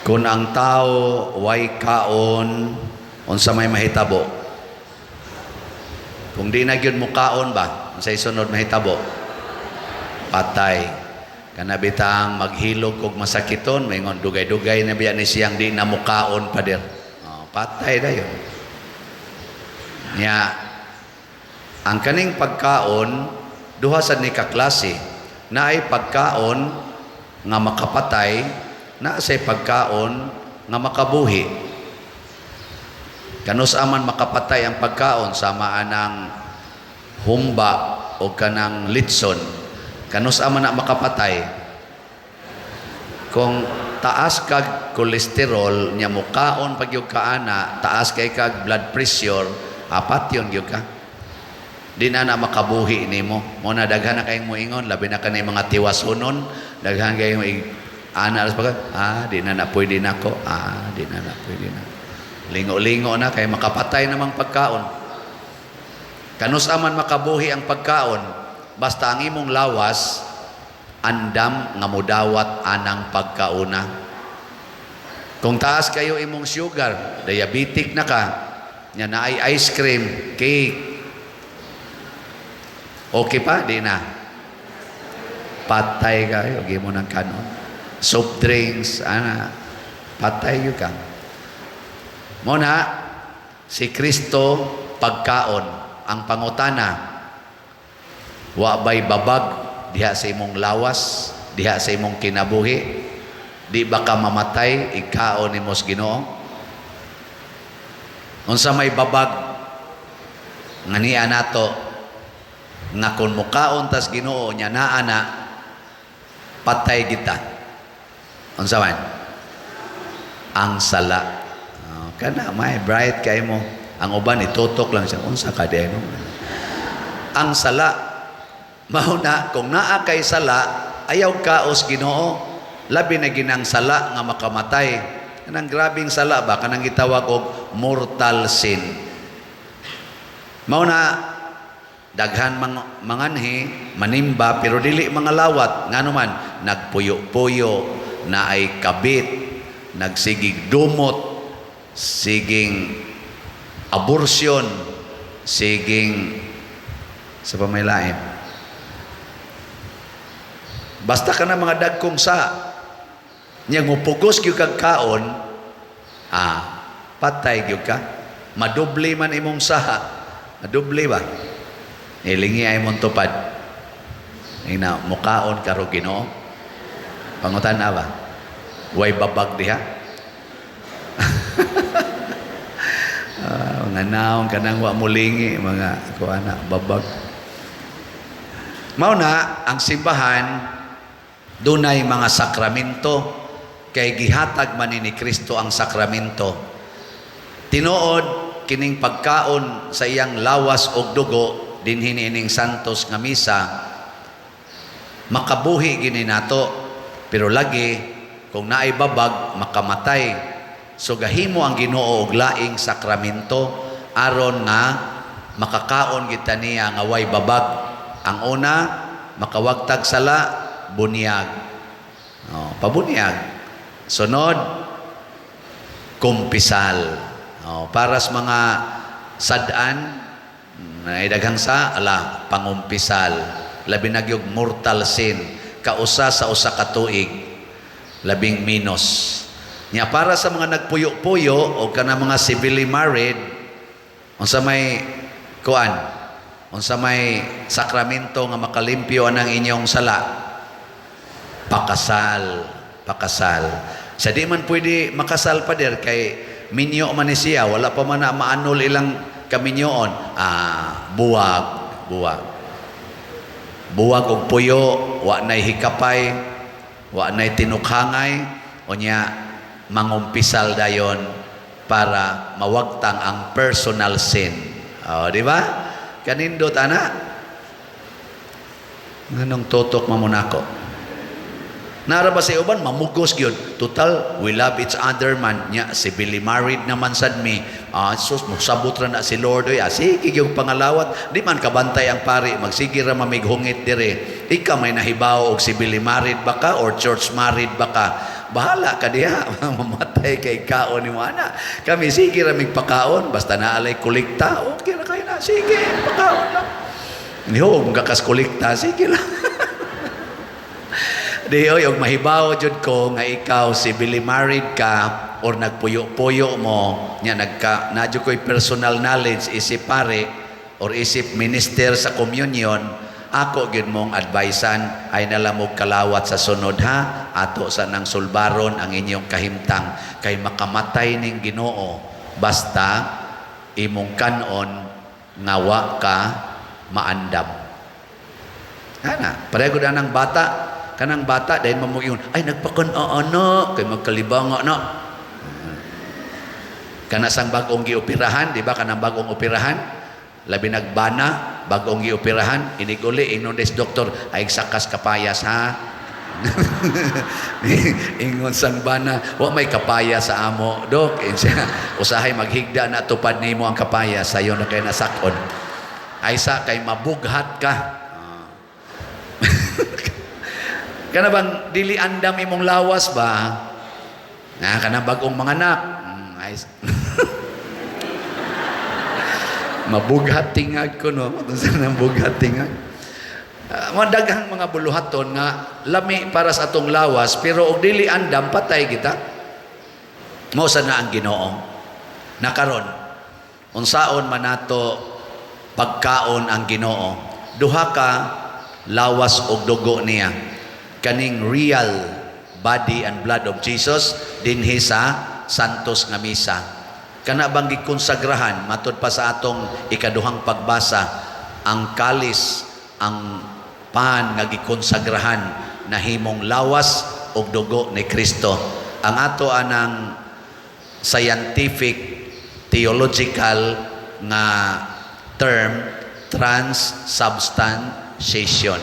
Kung ang tao way kaon, unsa may mahitabo? Kung di na gyud mo kaon ba, unsay sunod mahitabo? Patay. Kana bitang maghilog og masakiton, maingon, "Dugay-dugay na biya ni siyang di na mukaon, pader." Oh, patay dayon. Nya ang kaning pagkaon, duha sad ni ka klase. Naay pagkaon nga makapatay, naa say pagkaon nga makabuhi. Kanus-a man makapatay ang pagkaon? Sama anang humba o kanang litson. Kanus-a man na makapatay? Kung taas kag kolesterol nya mukaon pag gyud ka ana, taas kay kag blood pressure, patyon gyud ka. Di na na makabuhi nimo. Mo na daghan na kayong moingon, labi na kani mga tiwasunon, daghan kayong ana alas pag, "Ah, di na na pwede nako, ah, di na na pwede na." Lingo-lingo na kay makapatay namang pagkaon. Kanus-a man makabuhi ang pagkaon? Basta ang imong lawas andam nga mudawat anang pagkauna. Kung taas kayo imong sugar, diabetic na ka, nya naay ice cream, cake, okay pa? Di na. Patay kayo, mo ng kanon. Soft drinks, ana, patay gyud ka. Mo na, si Kristo pagkaon, ang pangutana, wa bay babag diha sa imong lawas, diha sa imong kinabuhi? Di ba ka mamatay ikaon nimo sa Ginoo? Unsa may babag nga niya nato nga kung mukaon tas Ginoo nya naa na, patay kita? Unsa man? Ang sala. Oh, kana may bright kay mo. Ang uban itutok lang siya, "Unsa ka di no?" Ang sala. Mao na kung naa kay sala, ayaw kaos Ginoo, labi na ginang sala nga makamatay. Kanang grabing sala ba, kanang gitawag og mortal sin. Mao na daghan manganhi manimba pero dili mga lawat, ngano man nagpuyo-puyo na ay kabit, nagsigig dumot, siging abortion, siging sa pamaylain. Basta ka na mga dagkong sa nya mupugos gyud kag kaon, ah, patay gyud ka. Madubli man imong saha. Madubli ba? Ilingi ay mong tupad. Ina, mukaon karo Ginoo. Pangutan na ba? Way babag diha? Ah, mga naong kanang wa mulingi mga kuana babag. Mao na ang simbahan dunay mga sakramento kay gihatag man ni Kristo ang sakramento. Tinuod kining pagkaon sa iyang lawas og dugo dinhi niining santos nga misa, makabuhi gini nato, pero lagi kung naay babag, makamatay. So gahimo ang Ginoo og laing sakramento aron nga makakaon kita niya nga way babag. Ang una, makawagtag sala, bunyag. Oh, pabunyag. Sunod, kumpisal. Oh, para sa mga sad-an na daghang sa ala, pangumpisal. Labi na gyud mortal sin, kausa sa usa ka tuig, labing minus. Nya para sa mga nagpuyo-puyo o kana mga civilly married, unsa may kuan? Unsa may sakramento nga makalimpyo anang inyong sala? Pakasal, pakasal. Sa di man pwede makasal, pader, kay minyo man ni siya, wala pa man na maanul ilang kaminyoon. Ah, buwag, buwag. Buwag og puyo, wa nay hikapay, wa nay tinukhangay, unya mangumpisal dayon para mawagtang ang personal sin. Oh, di ba? Kanindot ana. Nganong tutok man mo nako? Nara ba sa uban mamugos gyud. Total, we love each other man nya, civilly married naman sad mi. Ah, sus, mosabot ra na si Lord oy. Ah, sige gyud pangalawat. Di man kabantay ang pari, magsige ra mamighungit dire. Ikaw may nahibaw og civilly married ba ka or church married ba ka? Bahala ka diha. Mamatay kay kaon nimo ana. Kami sige ra mig pakaon basta naa lay kolekta. Okay ra kayo na. Sige, pakaon lang. Niho, gakas kolekta, sige lang. Di oy, og mahibaw jud ko nga ikaw civilly married ka or nagpuyo-puyo mo nya, nagka na jud ko'y personal knowledge isip pare or isip minister sa communion, ako gyud mong advisean ay nalamog kalawat sa sunod ha, ato sa nang sulbaron ang inyong kahimtang kay makamatay ning Ginoo basta imong kanon nga wa ka maandam. Ana, pareho gud anang bata, kanang bata dahil mamuingon, "Ay, nagpakan ana kay magkalibanga na." Kana sang bag-ong gioperahan, di ba, kanang bag-ong operahan, labi nagbana, bag-ong gioperahan, inig-uli ingnon des doktor, "Ay, sakas kapayas ha." Ingon sang bana, "Wa may kapaya sa amo, dok." Insiya, "Usahay maghigda na tupad nimo ang kapaya, sayo na kay nasakon." Ay sa kay mabughat ka. Ah. Kana bang dili andam imong lawas ba? Na kana bagong manganak. Ay, mabughat tingag ko no. Sa nang bughat tingag. Daghang mga buluhaton nga lami para sa atong lawas pero og dili andam, patay kita. Mao sa na ang Ginoo. Nakaron unsaon man nato pagkaon ang Ginoo? Duha ka lawas og dugo niya. Kaning real body and blood of Jesus dinhi sa Santos nga Misa. Kana bang gikonsagrahan matud pa sa atong ikaduhang pagbasa, ang kalis, ang pan nga gikonsagrahan nahimong lawas ug dugo ni Kristo. Ang ato anang scientific theological nga term, transubstantiation.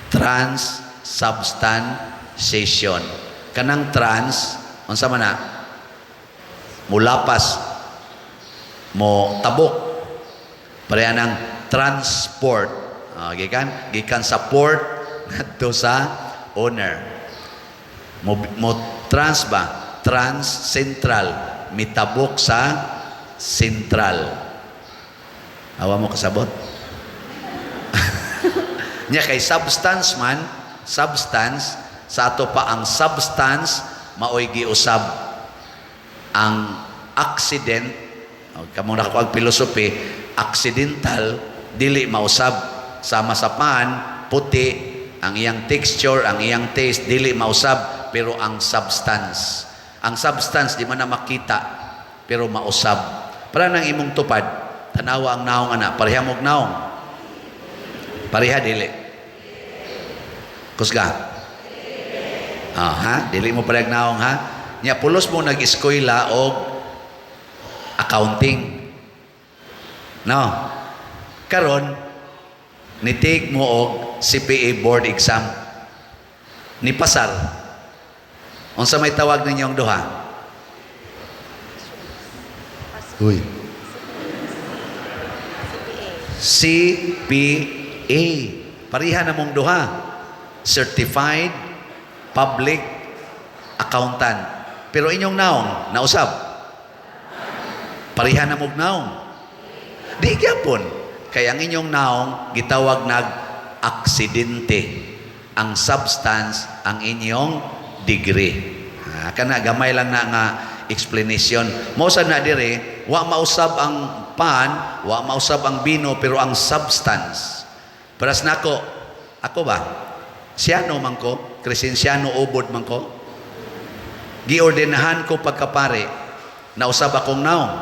Transubstantiation. Kanang trans, unsa man na? Mulapas, mo tabok. Pareha ng transport. Ah, gikan sa port ngadto sa owner. Mo trans ba? Trans central. Mitabok sa central. Awa mo kasabot? Nya kay substance man, substance sa ato pa, ang substance maoy giusab ang accident. Oh, kamo nakakuag philosophy, accidental dili mausab, sama sa pan, puti ang iyang texture, ang iyang taste, dili mausab, pero ang substance di man na makita pero mausab. Para nang imong tupad, tanawa ang naong ana, pareha mo og naong? Pareha, dili? Kusga. Ah, ha? Dili mo parehag naong ha? Nya pulos mo nag-eskwela og accounting. No. Karon ni-take mo og CPA board exam. Ni pasar. Unsa may tawag ninyong duha? Uy. CPA. Pareha na mong duha. Certified Public Accountant. Pero inyong naong, nausab. Pareha na mong naong. Di gyapon. Kaya ang inyong naong gitawag nag aksidente. Ang substance ang inyong degree. Ah, kana gamay lang na nga explanation. Mo sa na dire, wa mausab ang pan, wa mausab ang bino, pero ang substance. Paras nako, ako ba? Siyano man ko, Crescenciano Ubod man ko. Giordinahan ko pagkapare, nausab akong naong.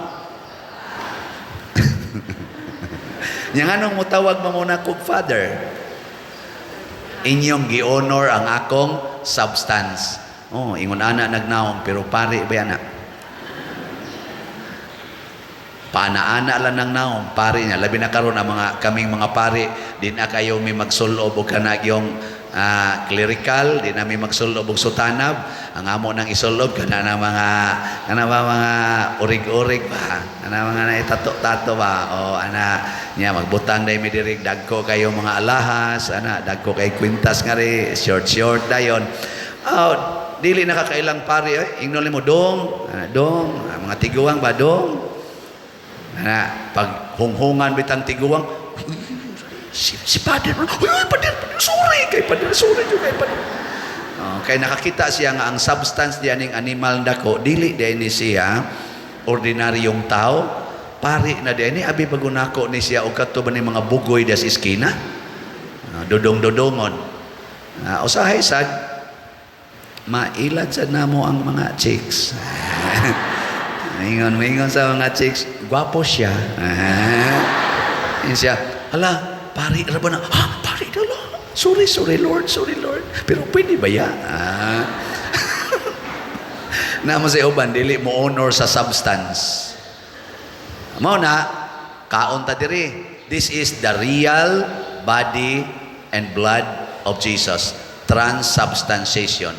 Nya nganong mutawag mo muna kog father? Inyong gi-honor ang akong substance. Oh, ingon ana nagnaong pero pare ba ana? Paana-ana lang ng naong pare niya. Labi na karon ang mga kaming mga pare, di na kayo may magsulob o kanag yung Clerical, di nami magsulob og sutana. Ang amo nang isulob kana na mga kana ba mga urig-urig ba, kana mga naitato-tato ba o ana nya magbutang dai mi diri, dagko kayo mga alahas ana, dagko kay kwintas nga ri short short dayon. Oh, dili nakakailang pari eh. Ingnon nimo, "Dong, ana, dong." Ah, mga tiguang ba, "Dong," ana, pag hunghungan bitang tiguang si Father, "Uy, uy, Father, Father, sorry kay Father, sorry jud kay Father." Oh, kay nakakita siya nga ang substance diyan ning animal dako, dili diay ni siya ordinaryong tao. Pari na diay ni, abi bago nako ni siya og kadto ba ni mga bugoy diya sa iskina. Ah, dudong-dudongon. Ah, usahay sad mailad sad namo ang mga chicks. Ingon, ingon sa mga chicks, "Gwapo siya." Ah, yun siya, "Hala, pari ra ba na?" "Ha, pari na lang. Sorry, sorry Lord, sorry Lord. Pero pwede ba ya?" Ah. Namo sa uban, dili mo honor sa substance. Mao na, kaon ta diri. This is the real body and blood of Jesus. Transubstantiation.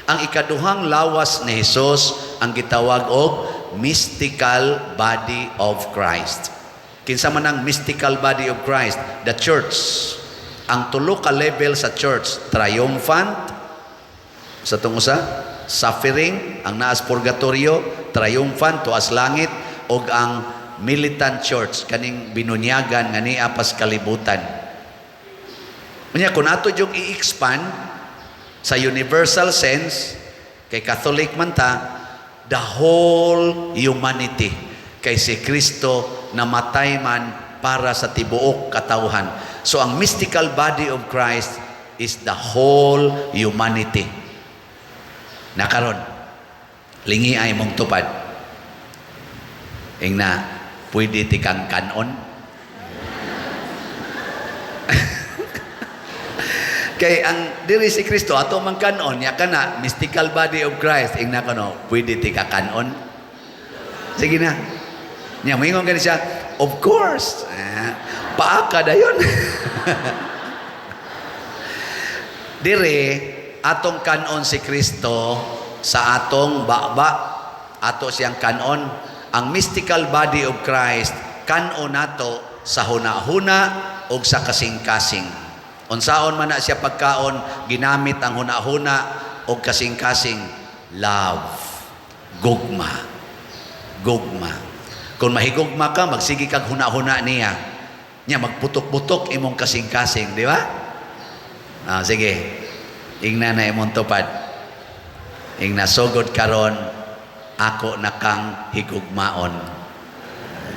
Ang ikaduhang lawas ni Jesus ang gitawag og mystical body of Christ. Kinsa man ang mystical body of Christ? The church. Ang tulo ka level sa church, triumphant, sa tong usa, suffering, ang naas purgatorio, triumphant, tuas langit, ug ang militant church, kaning binunyagan nga niya pas kalibutan. Unya kung ato yung i-expand sa universal sense, kay Catholic man ta, the whole humanity. Kay si Kristo namatay man para sa tibuok katawhan. So ang mystical body of Christ is the whole humanity. Nakaron, lingi ay mong tupad. Ingna, pwede tikang kanon. Kay ang diri si Kristo ato man kanon nya kana mystical body of Christ, ingna kono pwede ti ka kanon. Sige na. Nya moingon gani siya, "Of course." Ah, paaka dayon. Dire atong kanon si Kristo sa atong baba, ato siyang kanon. Ang mystical body of Christ kanon nato sa huna-huna ug sa kasing-kasing. Unsaon man na siya pagkaon, ginamit ang huna-huna ug kasing-kasing? Love, gugma, gugma. Kung mahigugma ka, magsige kag huna-huna niya. Nya magputok-putok imong kasing-kasing, di ba? Ah, sige. Ingna na imong tupad. Ingna, "Sugod karon ako na kang higugmaon."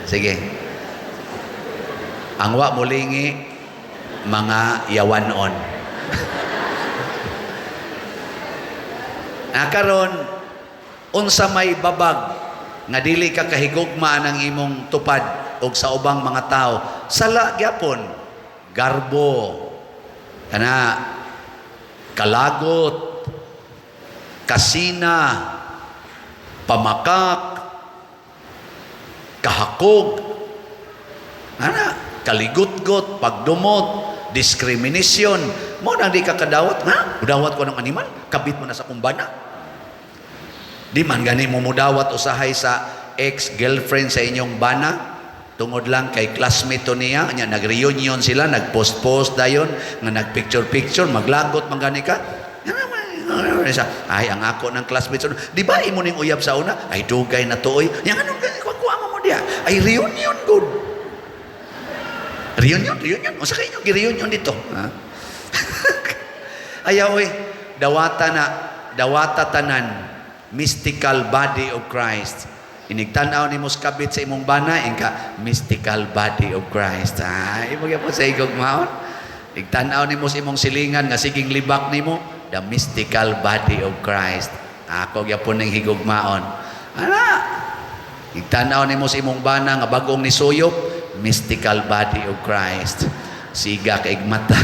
Sige. Ang wa mulingi, mga yawanon. Na karon, unsa may babag nga dili ka kahigugma ng imong tupad og sa ubang mga tao? Sala gyapon, garbo kana, kalagot, kasina, pamakak, kahakog ana, kaligutgot, pagdumot, discrimination. Mo nang di ka kadawat. Ha, mudawat ko ng animal, kabit mo na sa kumbana. Di man gani mo mudawat usahay sa ex-girlfriend sa inyong bana tungod lang kay classmate to niya. Nya nag-reunion sila, nag-post-post dayon nga nag-picture-picture, maglagot man gani ka. Ay, ang ako ng classmate, di ba imo ning uyab sa una? Ay, dugay na tuoy. Nya anong gani kuha mo diya? Ay, reunion good. Reunion, reunion. Unsa kay inyo gi-reunion dito, ha? Ayaw oy, dawata na, dawata tanan mystical body of Christ. Inigtan-aw nimo sa kabit sa imong bana, ingka, "Mystical body of Christ." Ah, imo gyapon sa higugmaon. Igtan-aw nimo sa imong silingan nga siging libak nimo, "The mystical body of Christ. Ako gyapon ning higugmaon." Ana, igtan-aw nimo sa imong bana nga bag-ong nisuyop, "Mystical body of Christ." Siga kay mata.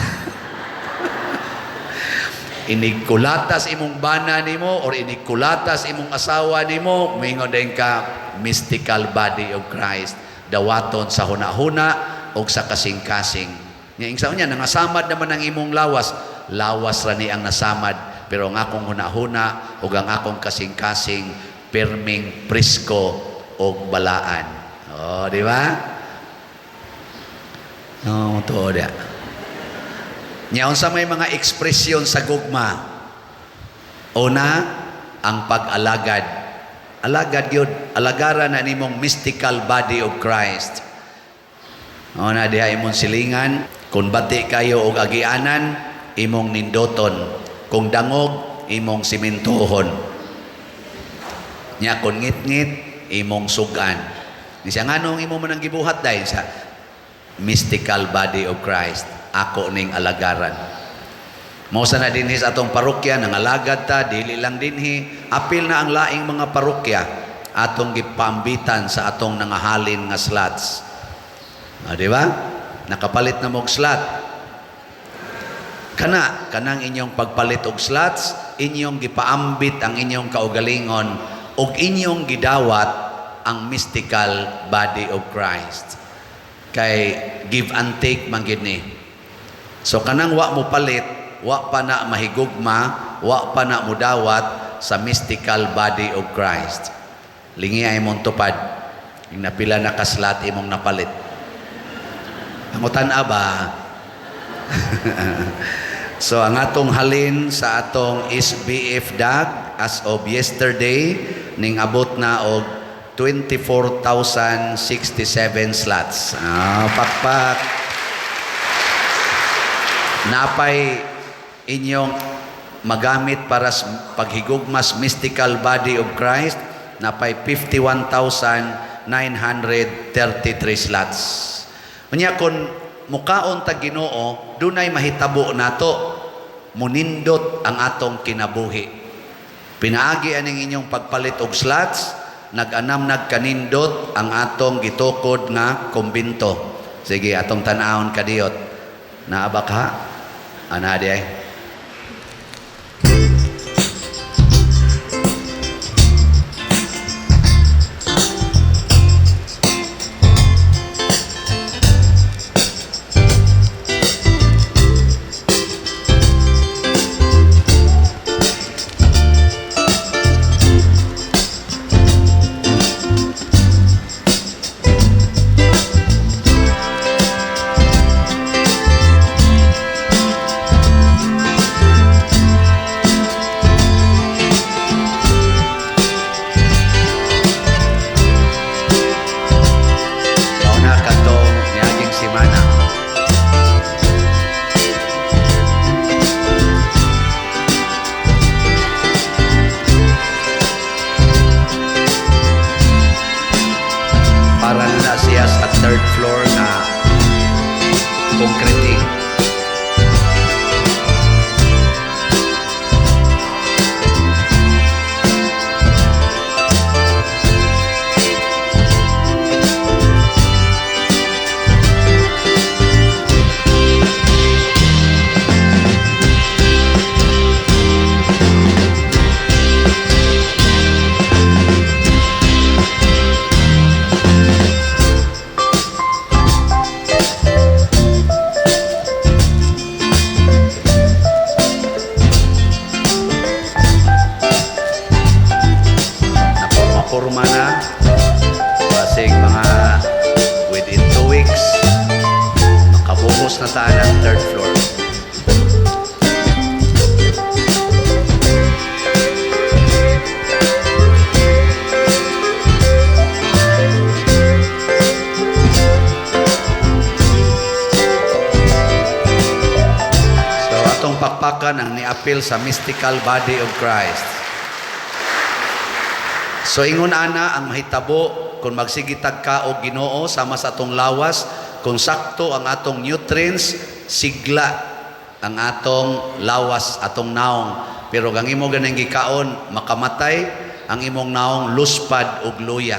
Inigkulata sa imong bana nimo or inigkulata sa imong asawa nimo, moingon din ka, "Mystical body of Christ." Dawaton sa hunahuna o sa kasing-kasing. Nya ing niya nangasamad naman ang imong lawas. Lawas ra ni ang nasamad, pero ang akong hunahuna ug ang akong kasing-kasing pirming presko og balaan. Oh, di ba? No, tuod ya. Nya unsa may mga ekspresyon sa gugma? Una, ang pag-alagad. Alagad yun. Alagaran na nimong mystical body of Christ. Una diha imong silingan, kung bati kayo og agianan, imong nindoton. Kung dangog, imong simintuhon. Nya kung ngit-ngit, imong sugan. Ni siya, nganong imo man ang gibuhat dahil sa mystical body of Christ, ako ning alagaran. Mao sa na dinhi sa atong parokya nangalagad ta, dili lang dinhi, apil na ang laing mga parokya atong gipambitan sa atong nangahalin nga slots. Ah, di ba? Nakapalit na mog slot. Kana kanang inyong pagpalit og slots, inyong gipaambit ang inyong kaugalingon ug inyong gidawat ang mystical body of Christ. Kay give and take man gid ni. So kanang wa mo palit, wa pa na mahigugma, wa pa na mudawat sa mystical body of Christ. Lingi ay mong tupad. Yung napila na ka-slot imong napalit. Ang utan ba? So ang atong halin sa atong SBF DAG as of yesterday ning abot na og 24,067 slots. Ah, pakpak. Napay inyong magamit para sa paghigugmas mystical body of Christ, napay 51,933 slots. Unya kon mukaon ta Ginoo, dunay mahitabo nato, munindot ang atong kinabuhi. Pinaagi aning inyong pagpalit og slots, nag-anam nagkanindot ang atong gitukod nga kumbinto. Sige, atong tan-awon kadiyot. Naa ba ka? Ana di ay. Mao na katong niaging semana. Para na siya sa third floor na concrete. Naporma-porma na. Basig mga within 2 weeks, makabuhos na ta ng third floor. So atong pakpakan ang niapil sa mystical body of Christ. So ingon ana ang mahitabo kung magsigitag ka og Ginoo sama sa atong lawas, kung sakto ang atong nutrients, sigla ang atong lawas, atong naong. Pero kang imo ganing gikaon, makamatay ang imong naong, luspad og luya.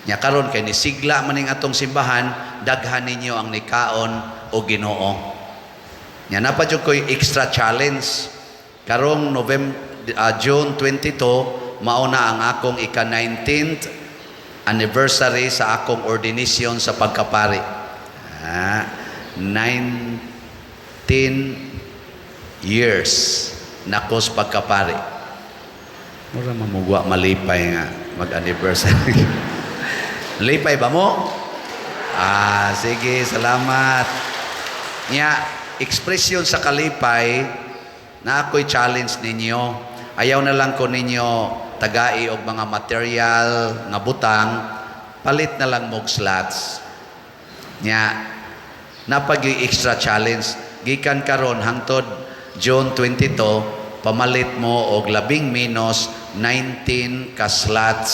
Nya karon kay nisigla man ning atong simbahan, daghan ninyo ang nikaon og Ginoo. Nya napa jud ko'y extra challenge. Karong November, June 22, mao na ang akong ika-19th anniversary sa akong ordination sa pagkapari. Ah, 19 Years nakos pagkapari. Mura mamugwa malipay nga mag-anniversary. Lipay ba mo? Ah, sige, salamat. Nya, ekspresyon sa kalipay na ako'y challenge ninyo. Ayaw na lang ko ninyo tagai og mga material nga butang, palit na lang mog slots. Nya, napag extra challenge gikan karon hangtod June 22, pamalit mo og labing menos 19 ka slots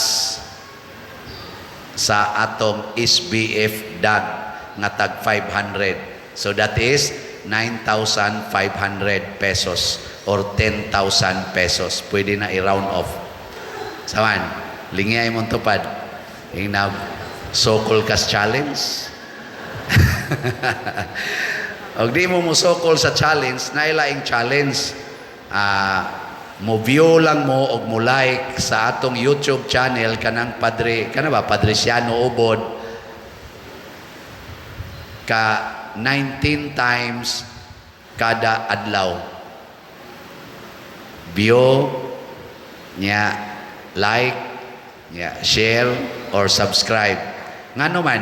sa atong SBF DAG nga tag 500. So that is 9,500 pesos or 10,000 pesos. Pwede na i-round off. Saman, lingay mong tupad. Yung na sokol kas challenge. Og di mo musokol sa challenge, nailaing challenge. Mo view lang mo og mo like sa atong YouTube channel kanang Padre, kana ba, Padriciano Ubod ka 19 times kada adlaw. View nya, like nya, share or subscribe. Ngano man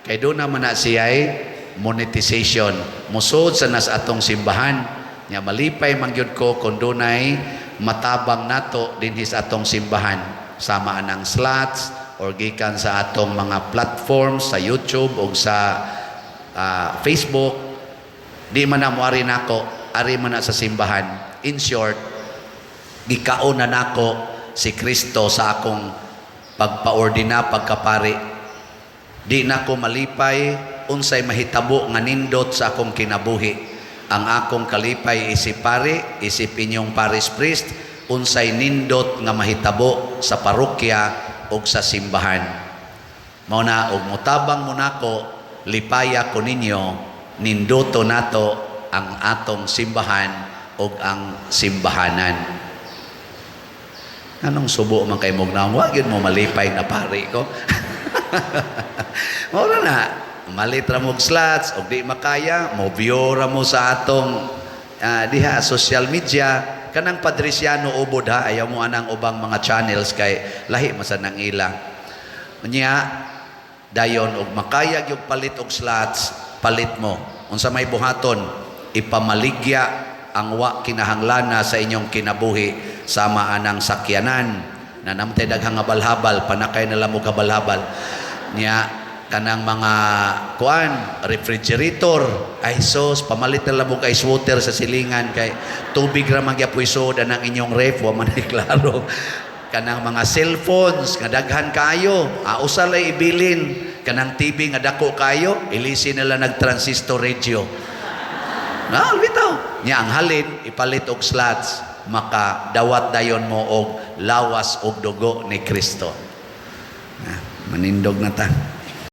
kay doon naman na siya'y monetization. Musod sa nas atong simbahan. Nya malipay man gyud ko kung dunay matabang nato dinhi sa atong simbahan sama anang slots or gikan sa atong mga platforms sa YouTube o sa Facebook. Di man na mo ari nako, ari man na sa simbahan. In short, gikaon na nako si Kristo sa akong pagpaordina, pagkapari. Di na ko malipay unsay mahitabo nga nindot sa akong kinabuhi. Ang akong kalipay isip pari, isip inyong parish priest, unsay nindot nga mahitabo sa parokya ug sa simbahan. Mao na og mutabang mo nako, lipaya ko ninyo, ninduto nato ang atong simbahan ug ang simbahanan. Anong subo man kay mog naong, wa gyud mo malipay na pari ko. Mao na, malit ra mog slots og di makaya, mo view ra mo sa atong diha social media kanang Padriciano Ubod ha, ayaw mo anang ubang mga channels kay lahi man sa nang ila. Unya dayon og makaya gyud palit og slots, palit mo. Unsa may buhaton, ipamaligya ang wa kinahanglana sa inyong kinabuhi sama anang sakyanan na namtay daghang habal-habal, panakay na lang mo habal-habal niya, kanang mga kuan, refrigerator, ay sos, pamalit na lang mo ice water sa silingan kay tubig ra man gyapoy soda ng inyong ref, wa man ay klaro. Kanang mga cellphones nga daghan kaayo, usa lay ibilin. Kanang TV nga dako kayo, ilisi nila nag transistor radio na bitaw niya. Ang halin ipalit og slots, maka dawat dayon mo og lawas og dugo ni Kristo. Ah, manindog na ta.